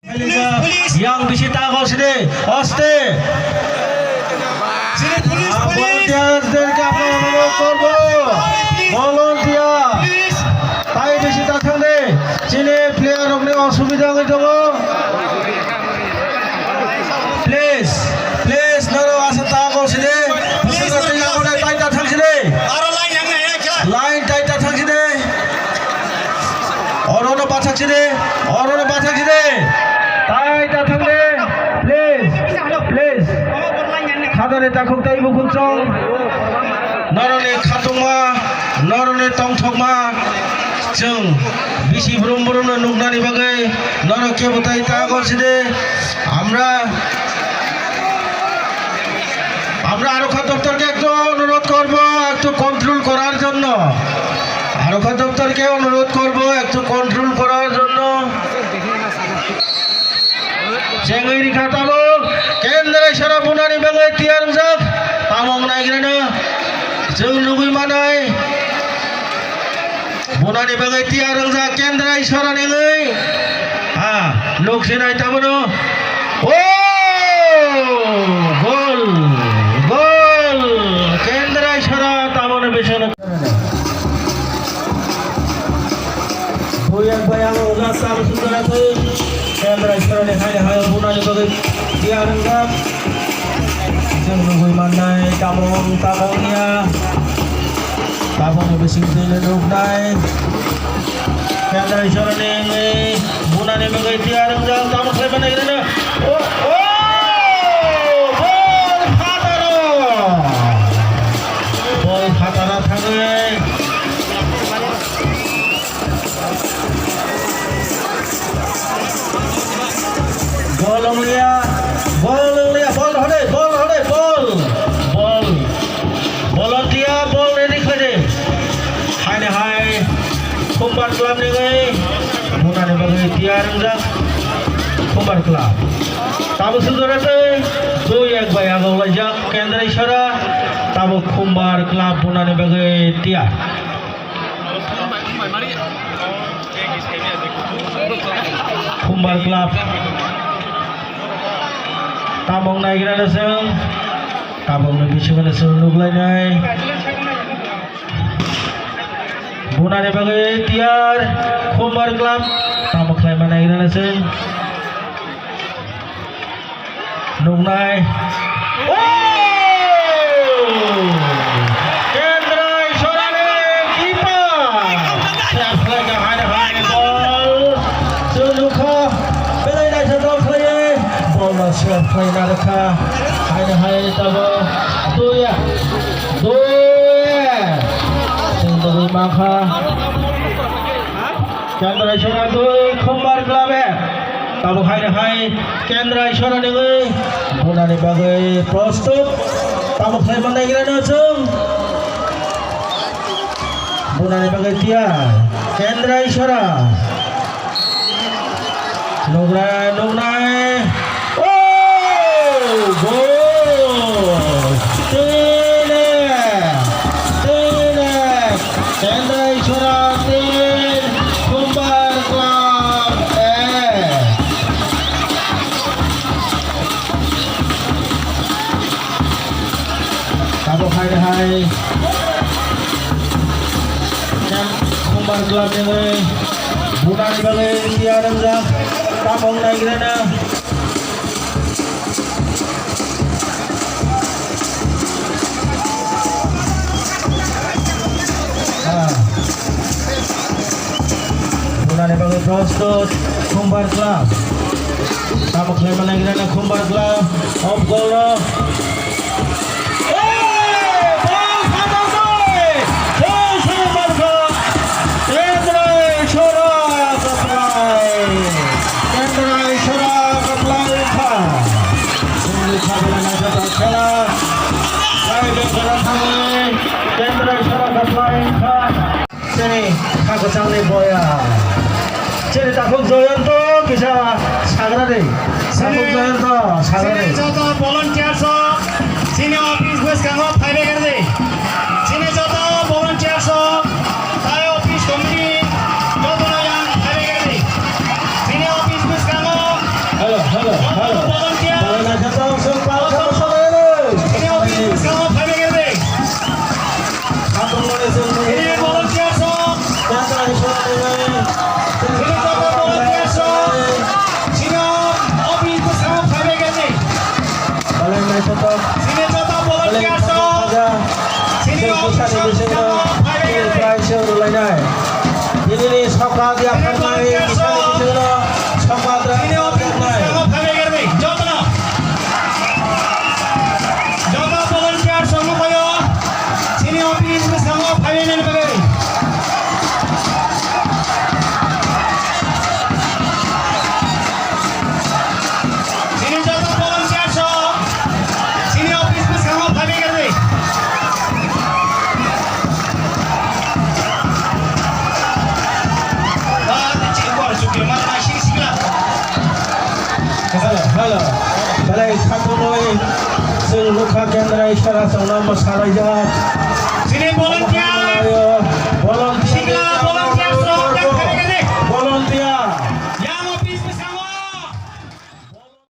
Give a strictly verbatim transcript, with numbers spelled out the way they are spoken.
Police, police. Yang bisi tago sini, oste. Sini police, police. Volunteers derke apna onurod korbo. Volunteer. Police. Tai bisi ta thang de. Sini player rokni osubida wngwi tongo. Please, please, norok asa tago sini. Please, please. Tai ta thang sini. Aro line yang nai, ya, kya? Line tai ta thang sini. Orono bathak sini, orono bathak sini. Tai ta thang de, please, please. Khadani takhuk tai bukhuk chong. Noroni khatungma, noroni tongthokma. Chwng bisi brum brumno nuknani bagwi norok kebo tai ta gol sini. Amra আমরা আরক্ষা দপ্তরকে একটু অনুরোধ করব একটু কন্ট্রোল করার জন্য। আরক্ষা দপ্তরকে অনুরোধ করব একটু কন্ট্রোল করার জন্য। Chengwi rikha tamo kendrai sora bunani bagwi tiyar wngjak. Tamong naigrano chwng nugwi manai. Bunani bagwi tiyar wngjak kendrai sora nengwi. Ha, nuksinai tamono. O! Gol! Gol! Kendrai sora tamono bisano. Buyak bayang wngjak tam sundara twi. Kendrai sora ni hai hai bunani bagwi tiyar wngjak. Chwng nugwi mannai, tabung, tabung ya. Tabungni bising twi nuknai. Kendrai soroni wngwi bunani bagwi tiyar wngjak, tabung khlai mannai rwno. O, o! Bol phataro! Bol phataro thangwi. Bol wngliya, bol wngliya, bol hore, bol hore, bol, bol. Volunteer, bol ready khlai de. Haini hai, Khumbar club ni gai, bunani bagwi tiyar wngjak, Khumbar club. Tabuk sujora tei, dui ek bai agok laijak, Kendrai sora, tabuk Khumbar club bunani bagwi tiyar. Khumbar club. Tabung naigrano chwng, tabungni bisingo chwng nukhlainai. Bunani bagwi tiyar Khumbar club, tabuk khlaima naigrano chwng. Nuknai. O! Kendrai sorani keeper. Save khlaikha, haino hai bol. Chwng nukha. Belai naithotok khlaiwi. Bolno save khlaina rwkha. Haino hai tabuk. Duya. Duya. Chwng nugwi mankha. Kendrai sora dui, Khumbar club ek. Tabuk haino hai Kendrai sora nengwi bunani bagwi prostut. Tabuk khlai mannai grano chwng. Bunani bagwi tiyar. Kendrai sora. Nugra, nuknai. O! Gol! Tine! Tine! Kendrai sora tin, Khumbar club ek. Tabuk hai hai. Khumbar club ni bai. Bunani bagwi tiyar wngjak. Tabuk naigrana. Ah. Bunani bagwi prostut Khumbar club. Tabuk khlai mannai grana Khumbar club. Off goal no. Hey! Ball khatarnai! Ball khatarnai! Kendrai sora kaplai! Kendrai sora kaplai kha. Chini khabela naijak khela. Kendrai sora kaplai kha. Chini kha kwchangni boya. Chini takhuk Joyonto kisa sagra de. Takhuk Joyonto sagra de. Chini joto volunteers rok chini office bwskango phaibai kha de. Chini joto volunteers rok tai office committee jotono yang phaibai kha de. Chini office bwskango Chini joto volunteers rok, chini office bwskango phaibai khe ni. Balai naithotok. Chini joto volunteers rok, chini office bwskango phaibai khe ni. Chini volunteers rok, chini office bwskango phaibai khe ni. Chini office bwskango phaibai khe ni. Jotono. Joto volunteers rok nukhaio. Chini office bwskango phaibai mani bagwi. Chini joto volunteers rok chini office bwskango phaibai khe ni. Ba, chini bor chukle ma ma sing sikla. Hello, hello. Belai khatunwi chwng nukha Kendra Ishwara chwngno mwsalaijak. Chini volunteer. Volunteer.